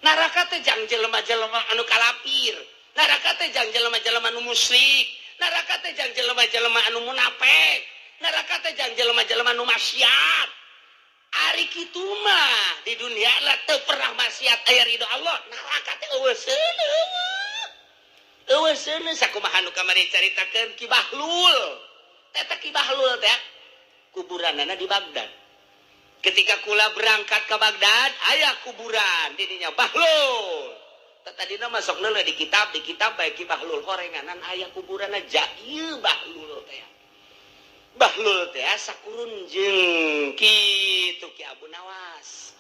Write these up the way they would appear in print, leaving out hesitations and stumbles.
Neraka teh jang jelema-jelema anu kalapir, neraka teh jang jelema-jelema anu musyrik, neraka teh jang jelema-jelema anu munafik, neraka teh jang jelema-jelema anu maksiat. Ari kitu mah di dunia lah teu pernah maksiat aya ridho Allah, neraka teh eueuh seuneu. Eueuh seuneu sakumaha nu kamari caritakeun Ki Bahlul. Eta Ki Bahlul teh kuburanana di Baghdad. Ketika kula berangkat ke Baghdad, aya kuburan didinya Bahlul. Tadina masuk neuleuh di kitab bae Ki Bahlul horenganan aya kuburanna ja ieu Bahlul teh. Bahlul teh sakurun jeung kitu Ki Abu Nawas.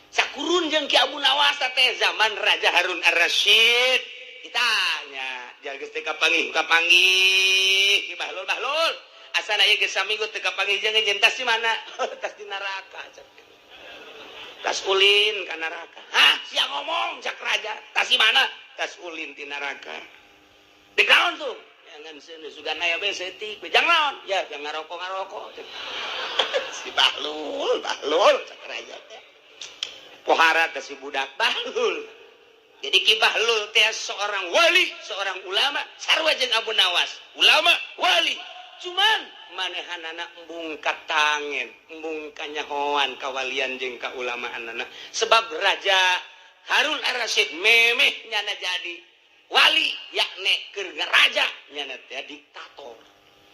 Sakurun jeung Ki Abu Nawas teh zaman Raja Harun Ar-Rasyid. Ditanya, geus teu kapanggih, kapanggih Ki Bahlul, Bahlul. Asal aya geus saminggu teu kapanggih jeung jeung tas di mana? Tas di neraka. Tas ulin ka neraka. Hah, sia ngomong cak raja. Tas di mana? Tas ulin di neraka. Di naon tuh? Jangan seuneu sugan aya be seutik. Jang naon? Ya, jang ngarokok-ngarokok. Si Bahlul, Bahlul cak raja teh. Pohara teh si budak Bahlul. Jadi Ki Bahlul teh seorang wali, seorang ulama, sarua jeung Abu Nawas. Ulama, wali. Cuman manehanana embung katangen, embung kanyahoan kawalian jeung kaulamaanana. Sebab Raja Harun Ar-Rasyid memeh nyana jadi wali, yakni keur raja nyana teh diktator.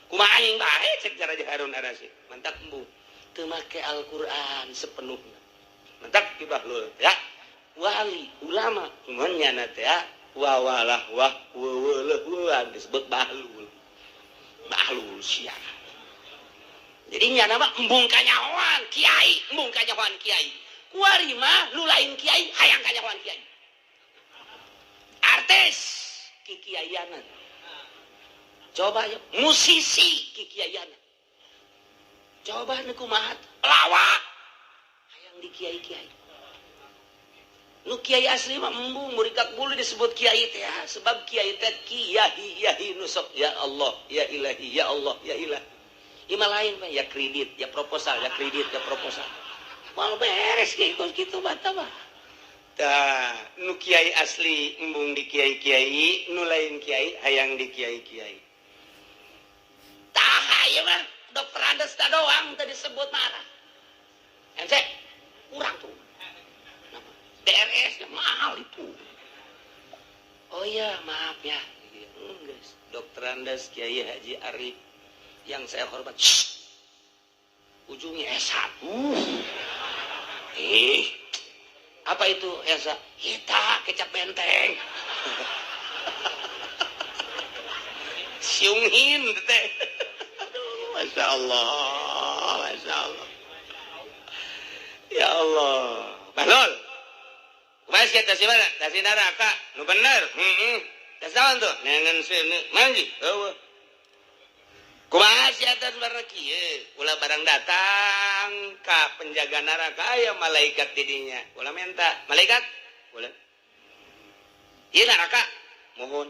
Kumaha aing bae cek Raja Harun Ar-Rasyid. Mantak embung teu make Al-Qur'an sepenuhnya. Mantak Ki Bahlul ya. Wali, ulama, cuman nyana teh wawalah wah weweleuh disebut Bahlul. Bahlul sia. Jadi nyana mah embung kanyahoan kiai, embung kanyahoan kiai. Kuari mah nu lain kiai hayang kanyahoan kiai. Artis kikiaianan. Coba ya, musisi kikiaianan. Coba nu kumaha lawak hayang di kiai-kiai. Nu kiai asli mah embung murikak bulu disebut kiai teh ya, sebab kiai teh kiai yahi nusok ya Allah ya ilahi ya Allah ya ilahi. Ima lain mah ya kredit ya proposal ya kredit ya proposal. Mal beres gitu gitu bata mah. Tah nu kiai asli embung di kiai-kiai, nu lain kiai hayang di kiai-kiai. Tah ieu mah dokter Andes doang tadi disebut marah. MC kurang tuh. DRS mahal itu. Oh iya, maaf ya. Enggak, Dokter Andes Kiai Haji Arif yang saya hormat. Shh. Ujungnya S1. Apa itu S1? Kita kecap benteng. Siunghin teh. Aduh, Masya Allah, Masya Allah. Ya Allah. Bahlul. Kumaha sia tas mana? Tas neraka. Nu bener. Heeh. Tas naon tuh? Nengen seuneu. Manggi. Eueuh. Kumaha sia tas barang kieu? Ulah barang datang ka penjaga neraka aya malaikat di dinya. Ulah minta. Malaikat? Ulah. Ieu neraka. Mohon.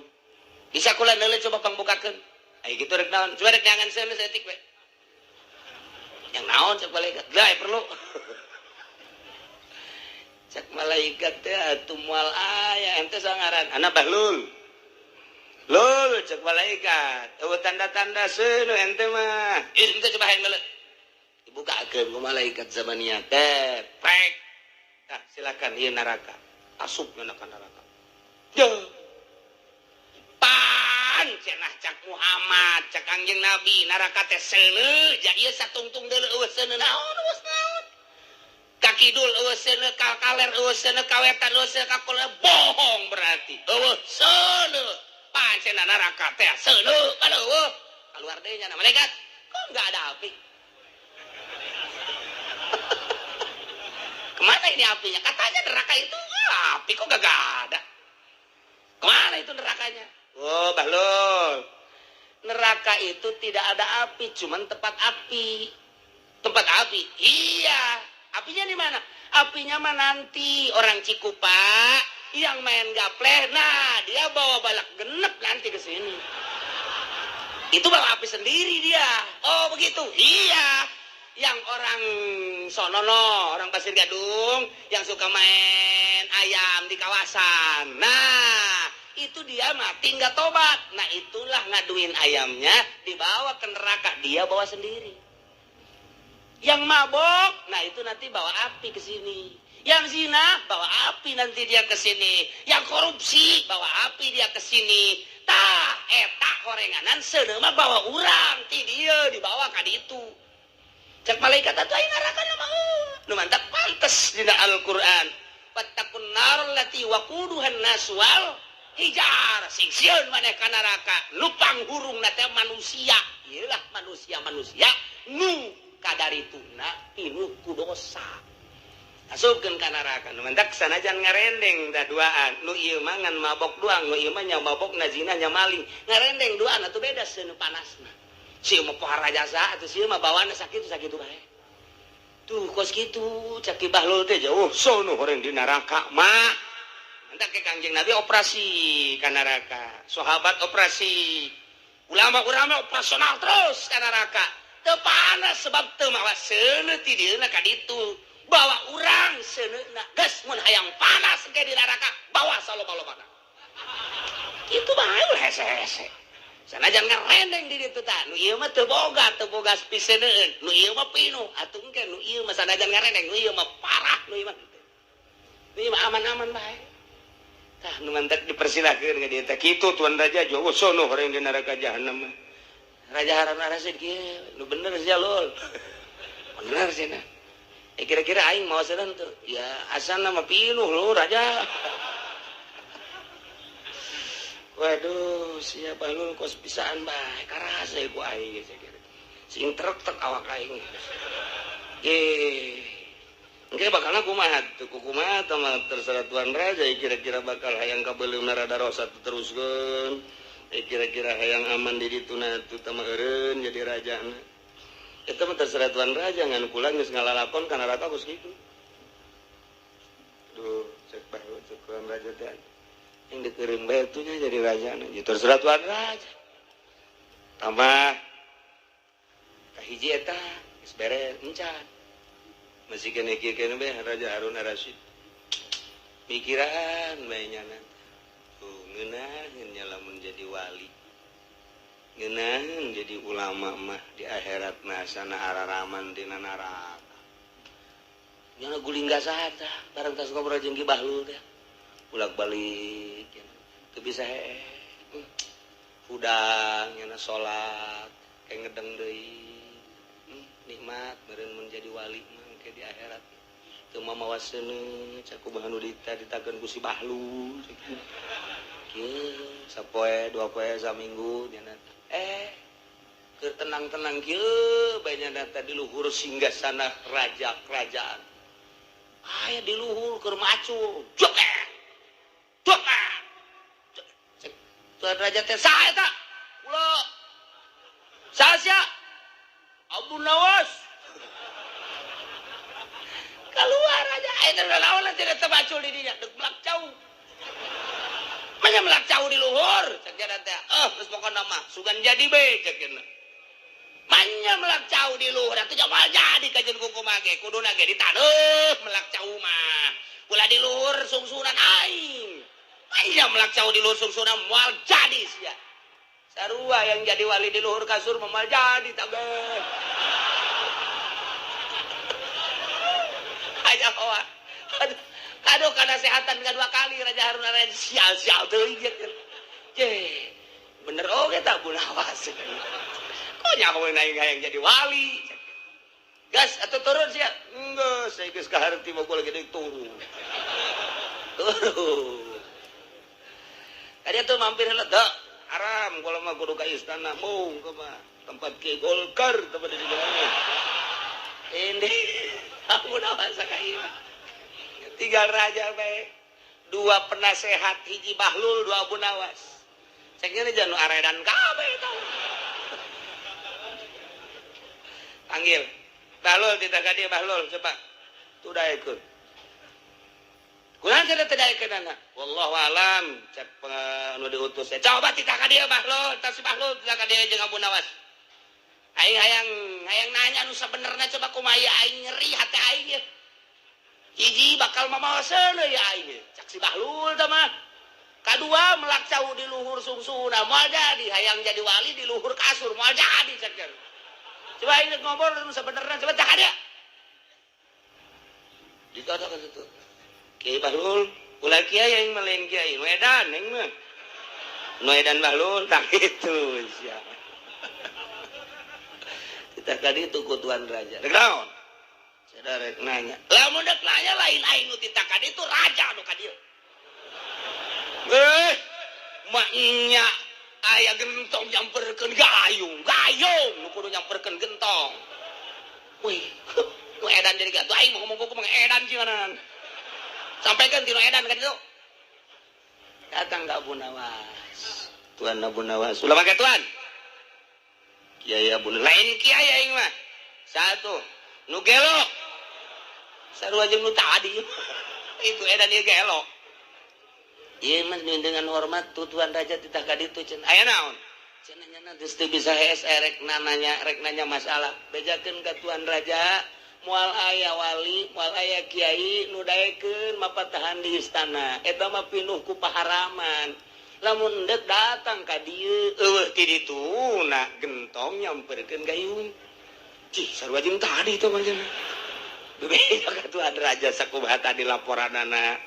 Bisa kula neuleuh coba pangbukakeun. Ai kitu rek naon? Coba rek neangan seuneu saeutik we. Yang naon cek malaikat? Lah perlu. Cek malaikat teh atuh moal aya ente sangaran anak Bahlul. Lul cek malaikat. Eueuh tanda-tanda seuneu ente mah. Ih ente coba hayang neuleuh. Dibukakeun ku malaikat zamaniyah teh. Prek. Tah silakan ieu neraka. Asup ka neraka. Jeuh. Pan cenah cak Muhammad, cak Kangjeng Nabi, neraka teh seuneu, ja ieu satungtung deuleu eueuh seuneu naon eueuh naon. Ka kidul eueuh seuneu, ka kaler eueuh seuneu, ka wetan eueuh seuneu, ka kulon bohong berarti. Eueuh seuneu. Pan cenah neraka teh seuneu, aduh eueuh. Keluar deui nya malaikat. Kok enggak ada api? Kemana ini apinya? Katanya neraka itu api kok gak ada. Kemana itu nerakanya? Oh, Bahlul. Neraka itu tidak ada api, cuman tempat api. Tempat api. Iya. Apinya di mana? Apinya mah nanti orang Cikupa yang main gapleh, nah dia bawa balak genep nanti ke sini. Itu bawa api sendiri dia. Oh, begitu. Iya. Yang orang sonono, orang Pasir Gadung yang suka main ayam di kawasan. Nah, itu dia mati nggak tobat. Nah, itulah ngaduin ayamnya dibawa ke neraka, dia bawa sendiri. Yang mabok, nah itu nanti bawa api ke sini. Yang zina bawa api nanti dia ke sini. Yang korupsi bawa api dia ke sini. Tah, eta horenganan seuneu mah bawa urang ti dieu dibawa ka ditu. Cek malaikat atuh aing neraka mah nu mantap pantes dina Al-Qur'an. Wattaqun nar allati waquduhan nas wal hijar. Sing sieun maneh ka neraka. Nu panghurungna teh manusia. Ieulah manusia-manusia nu kadarituna pinuh ku dosa. Asupkeun ka neraka. Nu mantak sanajan ngarendeng da duaan. Nu ieu mah ngan mabok doang, nu ieu mah nya mabok na zina nya maling. Ngarendeng duaan atuh beda seuneu panasna. Si mah pohara jasa atuh si mah bawaanna sakitu-sakitu bae. Tuh kos kitu cak Ki Bahlul teh jauh sono horeng di neraka mah. Mantak ke Kangjeng Nabi operasi ka neraka, sahabat operasi, ulama-ulama operasional terus ka neraka. Teu panas sebab teu mawa seuneu ti dieuna ka ditu. Bawa urang seuneuna geus mun hayang panas ke di neraka bawa saloba-lobana. Kitu bae ulah hese-hese. Sanajan ngarendeng di ditu tah, nu ieu mah teu boga piseuneun, nu ieu mah pinuh, atuh engke nu ieu mah sanajan ngarendeng, nu ieu mah parah, nu ieu mah henteu. Nu ieu mah aman-aman bae. Tah nu mantak dipersilakeun ka dieu teh kitu Tuan Raja jauh sono horeng di neraka jahanam mah. Raja Harun Rasid kieu, nu bener sia lul. Bener sia. Kira-kira aing mau sedan tuh. Ya asana mah pinuh lu raja. Waduh, siapa lu kos pisaan bae karasa ku aing geus kira. Sing trek-trek awak aing. Engke bakalna kumaha tuh kumaha tah mah terserah Tuan Raja kira-kira bakal hayang kabeuleumna rada rosa teruskeun. Kira-kira hayang aman di dituna tuh tah mah eureun jadi rajana. Eta mah terserah Tuan Raja ngan kula geus ngalalakon kana neraka kos kitu. Duh, cek bae cek Tuan Raja teh. Yang dikeureum bae tuh nya jadi raja na. Terserah Tuan Raja. Tambah kahiji eta geus beres encan. Masih kene kieu kene bae Raja Harun Rasyid. Mikiran bae nyana. Tuh ngeunaheun nya lamun jadi wali. Ngeunaheun jadi ulama mah di akhirat mah sana araraman dina neraka. Nyana guling gasaha tah bareng tas ngobrol jeung Ki Bahlul teh. Bolak-balik teu bisa hee. Hudang nyana salat kayak ngedeng deui. Nikmat meureun mun jadi wali mah engke di akhirat. Teu mamawa seuneu caku bahan nu ditakeun ku si Bahlul. Kieu sapoe dua poe saminggu nyana keur tenang-tenang kieu bae nyana teh di luhur singgasana raja kerajaan. Aya di luhur keur macu. Jok. Tuan Raja teh saha eta? Kula. Saha sia? Abu Nawas. Keluar aja. Eta naon teh teu bacul di dinya, deuk melak cau. Manya melak cau di luhur, cek dia teh. Geus pokona mah sugan jadi be cek dia. Manya melak cau di luhur atuh moal jadi kajeun kumaha ge, kuduna ge ditaneuh melak cau mah. Ulah di luhur sungsunan aing. Manya melak cau di luhur sungsunan moal jadi sia. Sarua yang jadi wali di luhur kasur moal jadi tabeh. Aja hoa. Aduh kana sehatan kedua kali Raja Harun Rasyid sial-sial teuing ye. Bener oge tak Bunawas. Kok nyaho aing hayang jadi wali. Gas atau turun sia? Enggeus, saya geus kaharti mah gua lagi deui turun. Turun. Tadi tuh mampir heula da haram kalau mah kudu ka istana mung kumaha tempat ke Golkar tempat di mana. Ini aku nawas ka ieu. Tinggal raja bae. Dua penasehat hiji Bahlul dua Abu Nawas. Cek ini jangan aredan kabeh tau. Panggil Bahlul tidak ka dieu Bahlul coba. Tuh daekeun. Kunaon cenah teu daekeunana? Wallahu alam cek anu diutus. Coba titah ka dieu Bahlul, tah si Bahlul titah ka dieu jeung Abu Nawas. Aing hayang nanya anu sabenerna coba kumaha aing nyeri hati aing ye. Hiji bakal mamawa seuneu ya aing cak si Bahlul tah mah. Kadua melak cau di luhur sungsuna moal jadi, hayang jadi wali di luhur kasur moal jadi cak. Coba aing ngobrol sebenarnya coba cak dia. Dikatakan itu. Kiai Bahlul, ulah kiai aing mah lain kiai, nu edan aing mah. Nu edan Bahlul tak itu siapa. Kita tadi itu ku Tuan Raja. Rek naon? Saya rek nanya. Lamun dek nanya lain aing nu tita ka ditu, raja nu ka dieu. Eh, maknya aya gentong nyamperkeun gayung, gayung nu kudu nyamperkeun gentong. Wih, nu edan jadi gatuh aing mau ngomong kumaha edan cinanan. Sampaikan tinu edan ka ditu. Datang ke Abu Nawas. Tuan Abu Nawas. Ulah make tuan. Kiai Abu Nawas. Lain kiai aing mah. Satu, nu gelo. Sarua jeung nu tadi. Itu edan ieu gelo. Ieu mah dengan hormat tu Tuan Raja titah ka ditu cenah. Aya naon? Cenah nya geus teu bisa hees rek nanya, rek nanya masalah. Bejakeun ka Tuan Raja, moal aya wali, moal aya kiai nu daekeun mapatahan di istana. Eta mah pinuh ku paharaman. Lamun endek datang ka dieu, eueuh ti dituna gentong nyamperkeun gayung. Cih, sarua jeung tadi teh mah cenah. Beda ka Tuan Raja sakumaha tadi laporanana.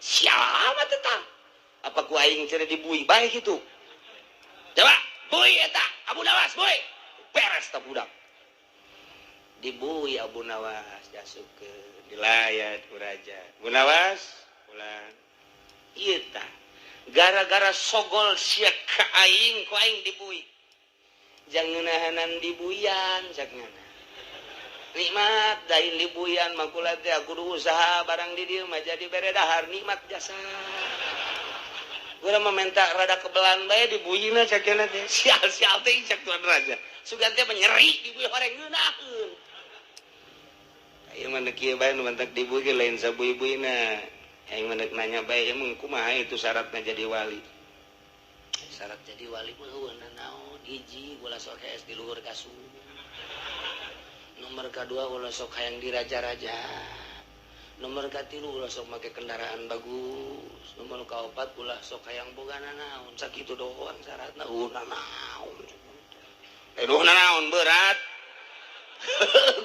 Siapa teh? Apa ku aing cenah dibui bae kitu? Coba, bui eta, Abu Nawas, bui. Beres tah budak. Dibui Abu Nawas diasupkeun, dilayat ku raja. Abu Nawas pulang. Ieu tah gara-gara sogol sia ka aing ku aing dibui. Jang ngeunahanan dibuyan cak ngana. Nikmat dain dibuyan mah kula teh kudu usaha barang di dieu mah jadi bere dahar nikmat jasa. Urang mah minta rada kebelan bae dibuyina cak cenah teh. Sial-sial teh cak Tuan Raja. Sugan teh nyeri dibui horeng ngeunaheun. Ieu mah kieu bae nu mantak dibui ge lain sabui-buina. Aing mah nanya bae emang kumaha itu syaratna jadi wali. Syarat jadi wali mah eueuh naon? Hiji ulah sok hees di luhur kasur. Nomor kadua ulah sok hayang diraja-raja. Nomor katilu ulah sok make kendaraan bagus. Nomor kaopat ulah sok hayang boga nanaon. Sakitu doang syaratna. Naon. Eh naon berat.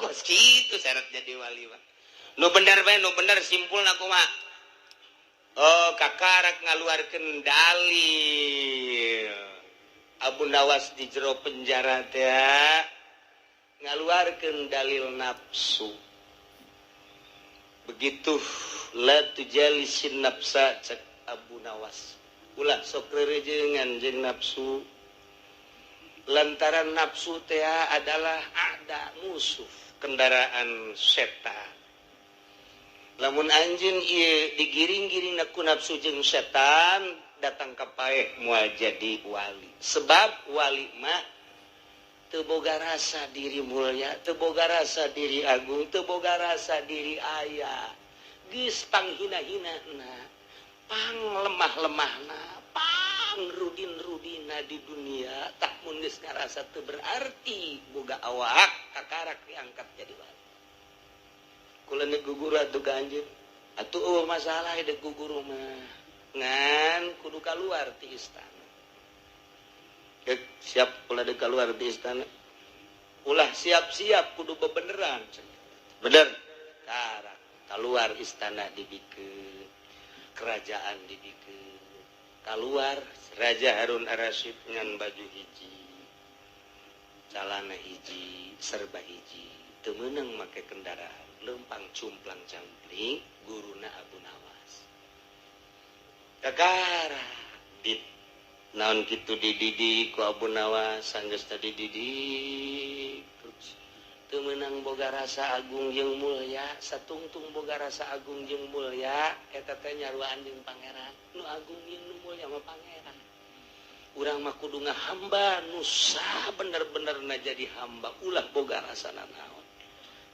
Kos kitu syarat jadi wali mah. Nu bener bae, nu bener simpulna kumaha? Oh, kakarak ngaluarkeun dalil. Abu Nawas di jero penjara teh ngaluarkeun dalil nafsu. Begitu la tujalisin nafsa cek Abu Nawas. Ulah sok rerejengan jeung nafsu. Lantaran nafsu teh adalah ada musuh kendaraan setan. Lamun anjeun ieu digiring-giring ku nafsu jeung setan datang ka paeh moal jadi wali. Sebab wali mah teu boga rasa diri mulia, teu boga rasa diri agung, teu boga rasa diri aya. Geus panghina-hinana, pang lemah-lemahna, pang rudin-rudina di dunia, tah mun geus ngarasa teu berarti boga awak kakarak diangkat jadi wali. Kula nek guguru atuh ka anjeun. Atuh eueuh masalah dek guguru mah. Ngan kudu kaluar ti istana. Dek siap kula dek kaluar ti istana. Ulah siap-siap kudu bebeneran. Bener. Karak kaluar istana dibikeun. Kerajaan dibikeun. Kaluar Raja Harun Ar-Rasyid ngan baju hiji. Calana hiji, serba hiji. Teu meunang make kendaraan. Lempang cumplang campling guruna Abu Nawas. Kakara dit naon kitu dididik ku Abu Nawas sanggeus tadi didik terus teu meunang boga rasa agung jeung mulya, satungtung boga rasa agung jeung mulya eta teh nyaruaan jeung pangeran. Nu agung jeung nu mulya mah pangeran. Urang mah kudu ngahamba nu sabener-benerna jadi hamba, ulah boga rasa nanaon.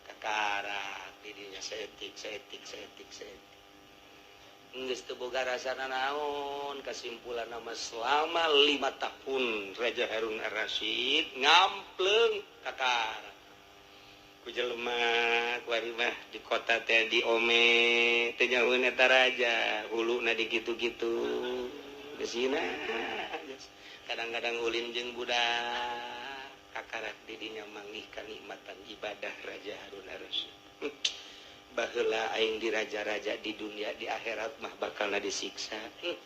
Kakara dirinya setik setik setik setik geus teu boga rasa nanaon. Kesimpulan nama selama 5 tahun Raja Harun Ar-Rasyid ngampleung kakara. Ku jelema kuari mah di kota teh di ome teh nyahoeun eta raja huluna di kitu-kitu geusina. Kadang-kadang ulin jeung budak, kakarak didinya manggih kanikmatan ibadah Raja Harun Ar-Rasyid. Baheula aing di raja-raja di dunia, di akhirat mah bakal disiksa.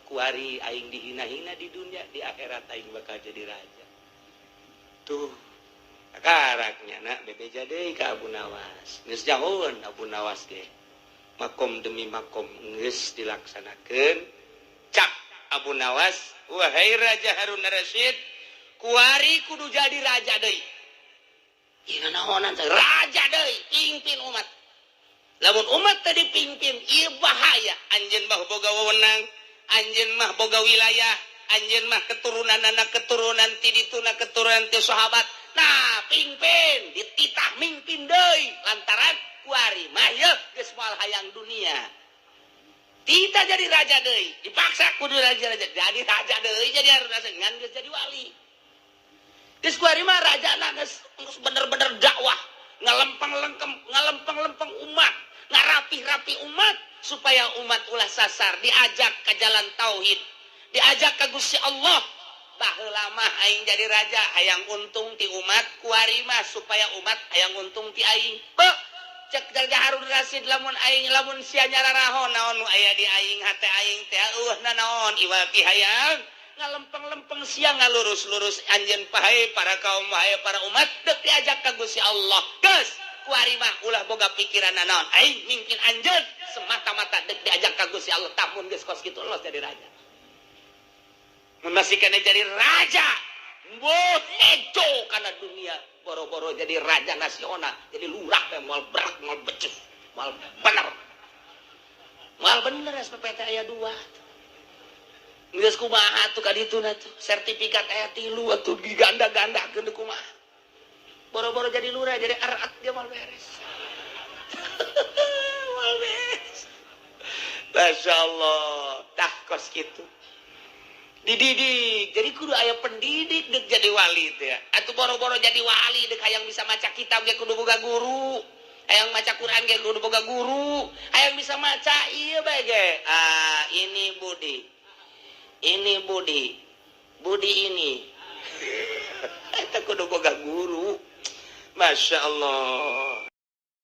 Kuari aing dihina-hina di dunia, di akhirat aing bakal jadi raja. Tuh karaknya nak bebeja deui ka Abu Nawas. Geus jauh Abu Nawas ge makom demi makom geus dilaksanakeun. Cak Abu Nawas, "Wahai Raja Harun Rasyid, kuari kudu jadi raja deui." Ieu naonan raja deui? Pimpin umat. Lamun umat tadi pimpin ieu bahaya. Anjeun mah boga wewenang, anjeun mah boga wilayah, anjeun mah keturunan anak keturunan ti dituna, keturunan ti sahabat. Nah, pimpin, dititah mimpin deui lantaran kuari mah yeuh geus moal hayang dunia. Tita jadi raja deui, dipaksa kudu raja, raja jadi raja deui, jadi harus ngan geus jadi wali. Geus kuari mah raja na geus bener-bener dakwah, ngalempeng-lengkem, ngalempeng-lempeng umat, ngarapih-rapi umat supaya umat ulah sasar, diajak ke jalan tauhid, diajak ke Gusti Allah. Baheula mah aing jadi raja hayang untung ti umat, kuari mah supaya umat hayang untung ti aing. Be, cek Raja Harun Rasyid, lamun aing, lamun sia nyararaho naon nu aya di aing, hate aing teh eueuh naon iwal ti hayang ngalempeng-lempeng sia, ngalurus-lurus anjeun, pahe para kaum, wahai para umat, deuk diajak ka Gusti Allah. Geus kuari mah ulah boga pikiran naon, aing mimpin anjeun semata-mata deuk diajak ka Gusti Allah. Tamun geus kos kitu, los jadi raja. Mun masih kena jadi raja, boh ejo karena dunia, boro-boro jadi raja nasional, jadi lurah teh moal berat, moal becus, moal bener, moal bener. SPPT aya dua, geus kumaha tuh ka dituna tuh, sertifikat aya tilu atuh, diganda-gandakeun deui kumaha. Boro-boro jadi lurah, jadi erat dia moal beres, moal beres. Masya Allah, tah kos kitu dididik. Jadi kudu aya pendidik dek jadi wali teh ya. Atuh boro-boro jadi wali, dek hayang bisa maca kitab ge kudu boga guru, hayang maca Quran ge kudu boga guru, hayang bisa maca ieu bae ge. Ah, ini Budi, ini Budi, Budi ini, eta kudu boga guru. Masya Allah.